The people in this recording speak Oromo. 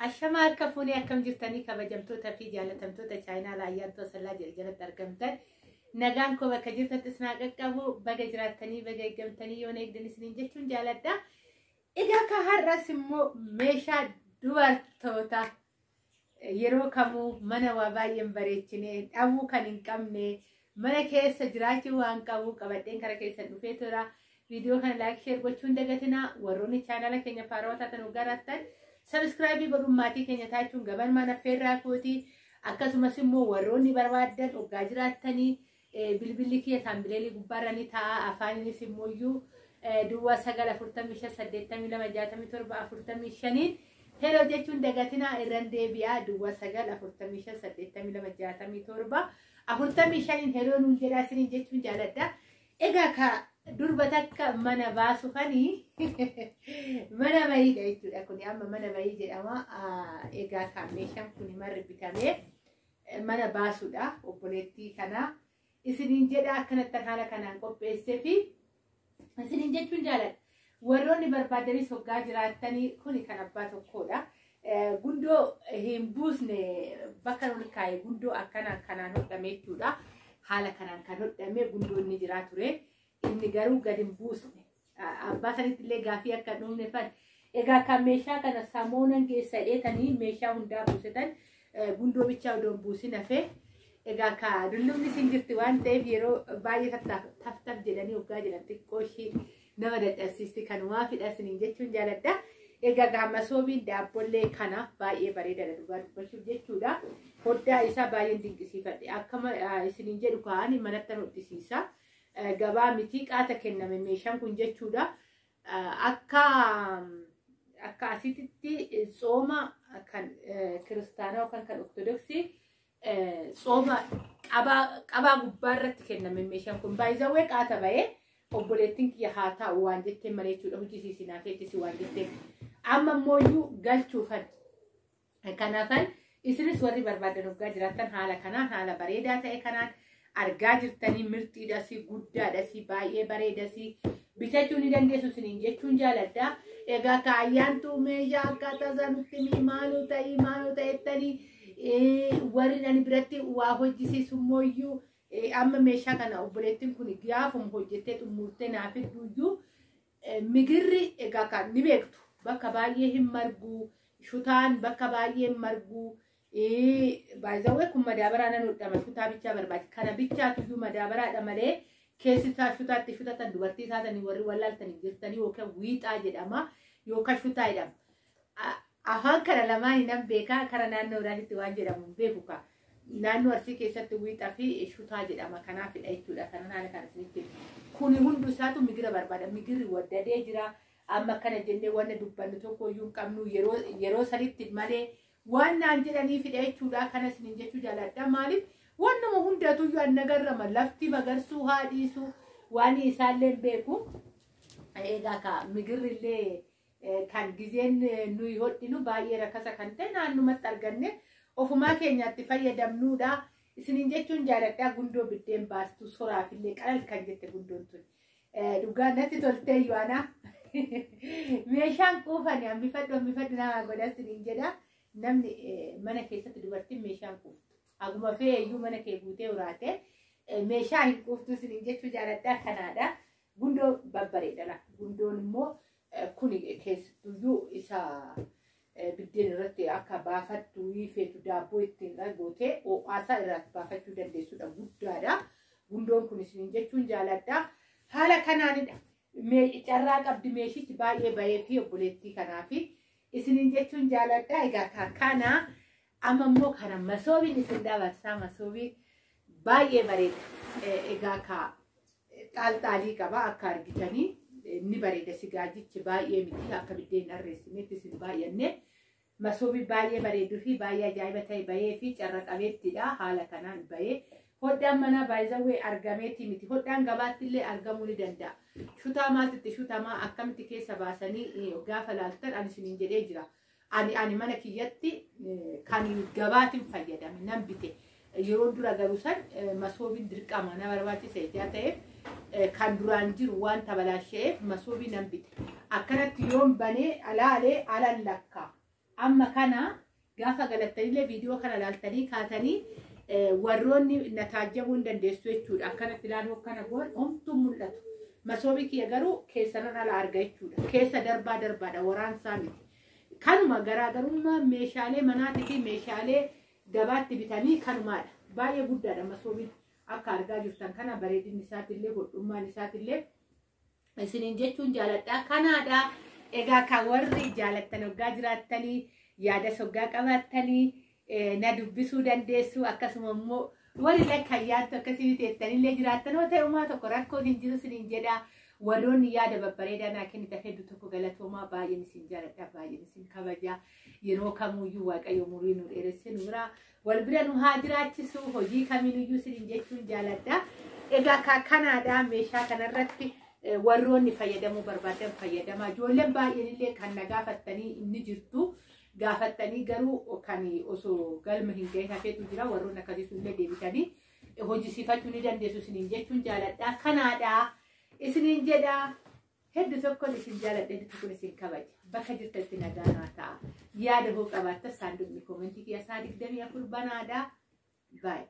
Ashama harka fuunee akkam jirtanii kabajamtoota fi jaalatamtoota chaayinaa laayyaantuu asallaa jedhu jalatti argamtan. Nagaan koo bakka jirtatti isin haa qaqqabu, baga jiraattanii baga eeggamtanii yoon eegdan isiniin jechuun jaaladha. Egaa akka har'as immoo meeshaa dubartoota yeroo kamuu mana waa baay'een bareechine dhabuu kan hin qabne mana keessa jiraachuu waan qabu qabadheen kara keessan dhufee tura. Viidiyoo kana like share gochuun dagatinaa. Warroonni chaanala keenya faarawaa taatan hoggarattan subscribe godhuun maatii keenya taachuun gabanumaan affeerraa kooti. Akkasumas immoo warroonni barbaaddan hoggaa jiraattanii bilbilli kiyya taambileelii gubbaarra ni ta'a. Afaaninis immoo duwwaa 9 45 82 67 45 heloo jechuun dagatinaa. Irran deebi'aa, duwwaa 9 45 82 67 45 heloo nuun jedhaa isiniin jechuun jaaladha. Egaa ka durba takka mana baasu kani mana bahiidha jechuudha. Kuni amma mana bahii jedhama. Egaa ka meeshaan kun marri bitamee mana baasuudha obboleettii kana. Isiniin jedha, akkanatti haala kanaan qopheessee fi isiniin jechuun jaaladha. Warroonni barbaadanis hoggaa jiraattanii kuni kan abbaa tokkodha. Gundoo hin buusne bakka nuti kaa'e gundoo akkana kanaan hodhame jechuudha. Haala kanaan kan hodhame gundoon ni jira ture. Inni garuu gadi hin buusne. Abbaa sanitti illee gaafii akka hin dhumne fan. Egaa kan meeshaa kana samoonan keessa dheetanii meeshaa hundaa buusetan gundoo bichaa odoo hin buusin hafee. Egaa ka dullumni isin jirti waan ta'eef yeroo baay'ee taf taf jedhanii hoggaa jedhan xiqqoo ishii nama dadhabsiisti, kanumaa fidha isiniin jechuun jaaladha. Egaa gaa masoobiin daabbollee kana baay'ee bareedaadha dhugaa dubbachuuf jechuudha. Hoddaa isaa baay'een dinqisiifadhe. Akkama isiniin jedhu kaa'anii manatti hodhisiisa. Gabaa miti, qaata kenname meeshaan kun jechuudha. Akka asitti tsooma kan kiristaanaa yookaan kan ortodoksii tsooma qabaa gubbaa irratti kenname meeshaan kun. Baay'izawwee qaata ba'ee obboleettiin kiyya haa taa'u waan jetteen malee jechuudha, hojii feetisi waan jetteen. Amma immoo galchuufan. Kanaafan isinis warri barbaadan hoggaa jiraattan haala kanaan, haala bareedaa ta'e kanaan argaa jirtanii, mirxiidhasi, guddaadhasi, baay'ee bareedasi, bitachuu ni dandeessu isiniin jechuun jaaladha. Egaa ka ayyaantuu meeshaa akkaataa isaa nutti maaloo ta'ii maaloo ta'ettanii warri ani biratti waa hojjisiisu immoo amma meeshaa kana obboleettiin kun gaafuma hojjettee xumurtee naaf fidduuyyuu migirri egaa kan ni beektu bakka baay'ee hin margu, shutaan bakka baay'ee hin margu. Baay'izawwee kun madaabaraa nan hodhama, shutaa bichaa barbaachisa. Kana bichaatuyyuu madaabaraadha malee keessi isaa shutaatti shutatan dubartii taatanii warri wallaaltanii jirtanii yookaan wiixaa jedhama yookaan shutaa jedhama. Afaan kana lamaan nan beekaa, kara naannoo biraatitti waan jedhamu hin beeku ka. Naannoo Arsii keessatti wiixaa fi shutaa jedhama, kanaafidha jechuudha. Kanan haala kana isinitti. Kuni hundi isaatu migira barbaada. Migirri waddadee jira. Amma kana jennee wanna dubbannu tokko iyyuu hin qabnu yeroo sanitti malee waan naan jedhaniifidha jechuudha. Kana isiniin jechuu jaaladha. Maaliif wannuma hundatuyyuu an nagarrama lafti magarsuu haa dhiisu waan isaallee hin beeku. Egaa ka migirri kan gizeen nuyi hodhinu baay'ee rakasa kan ta'e naannumatti arganne ofumaa keenyaatti fayyadamnuudha. Isiniin jechuun jaaladha. Gundoo biddeen baastu soraafillee qalal kan jette gundoon tun. Dhugaa natti toltee yoana. Meeshaan quufani hambifadhu hambifadhu nama godha isiniin jedha. Namni mana keessatti dubartiin meeshaan quuftu. Haguma fe'eeyyuu mana kee guutee uraate meeshaa hin quuftu isiniin jechuu jaaladha kanaadha. Gundoo babbareedha. Gundoon immoo kuni keessattuyyuu isa biddeen irratti akka baafattu feetu daabboo ittiin gootee ho'aasaa irratti baafachuu dandeessudha, guddaadha. Gundoon kun isiniin jechuun jaaladha. Haala kanaanidha. Carraa qabdi meeshichi baay'ee bahee fi obboleettii kanaafi isiniin jechuun jaaladha. Egaa kana amma immoo kana masoobiin isin dabarsaa, masoobii baay'ee bareeda. Egaa ka xaalxaalii qaba akka argitanii, ni bareeda, sigaajichi baay'ee miti, akka biddeen dharreessinetti isin baay'anne. Masoobii baay'ee bareeduu fi baay'ee ajaa'iba ta'e bahee fi carra qabeettidha, haala kanaan bahee. Hodhaan manaa baay'izawwee argameeti miti, hodhaan gabaatti illee argamuu ni danda'a. Shutaa maaltitti shutamaa akkamitti keessa baasanii gaafa laaltan ani isiniin jedhee jira. Ani mana kiyyatti kan gabaatiin fayyadame nan bite. Yeroo dura garuu san masoobiin dirqama na barbaachisa ijaa ta'eef kan duraan jiru waan tabalaasha'eef masoobii nan bite. Akkanatti yoon banee alaalee alan lakkaa. Amma kana gaafa galattanillee viidiyoo kana laaltanii kaatanii warroonni na taajjabuu hin dandeessu jechuudha. Akkanatti ilaaluu akkana goon homtuu mul'atu. Masoobii kiyya garuu keessanan ala arga jechuudha. Keessa darbaa darbaadha, waraansaa miti. Kanuma garaagarummaa meeshaalee manaatii fi meeshaalee gabaatti bitanii kanumaadha. Baay'ee guddaadha masoobiin, akka argaa jirtan kana bareedinni isaatillee hodhummaan isaatillee isiniin jechuun jaaladha. Kanaadha. Egaa kan warri jaalattan hoggaa jiraattanii, yaada soggaa qabaattanii na dubbisuu dandeessu. Akkasuma immoo warri lakkan yaaddu akkasii teettanillee jiraattan yoo ta'e, uumaa tokko rakkoon hin jiru isiniin jedha. Warroonni yaada babbareedaa naa kennitan hedduu tokko galatoomaa, baay'een isin jaaladha, baay'een isin kabaja. Yeroo kamuyyuu Waaqayyo umurii nu dheeressee nu bira wal bira nu haa jiraachisu, hojii kamiinuyyuu isiniin jechuun jaaladha. Egaa kanaadha, meeshaa kanarratti warroonni fayyadamuu barbaadan fayyadamaa. Ijoolleen baay'een illee kan na gaafattanii inni jirtu. Gaafattanii garuu kan osoo galma hin gahin hafeetu jira. Warroonni akkasii illee deebitanii hojisiifachuu ni dandeessu isiniin jechuun jaaladha. Kanaadha isiniin jedha. Hedduu tokkoon isin jaaladha, hedduu tokkoon isin kabaja. Bakka jirtanitti nagaa naa ta'a. Yaada hoo qabaatta, saanduqni koomentii kiyya isaa 24 banaadha. Baay'ee.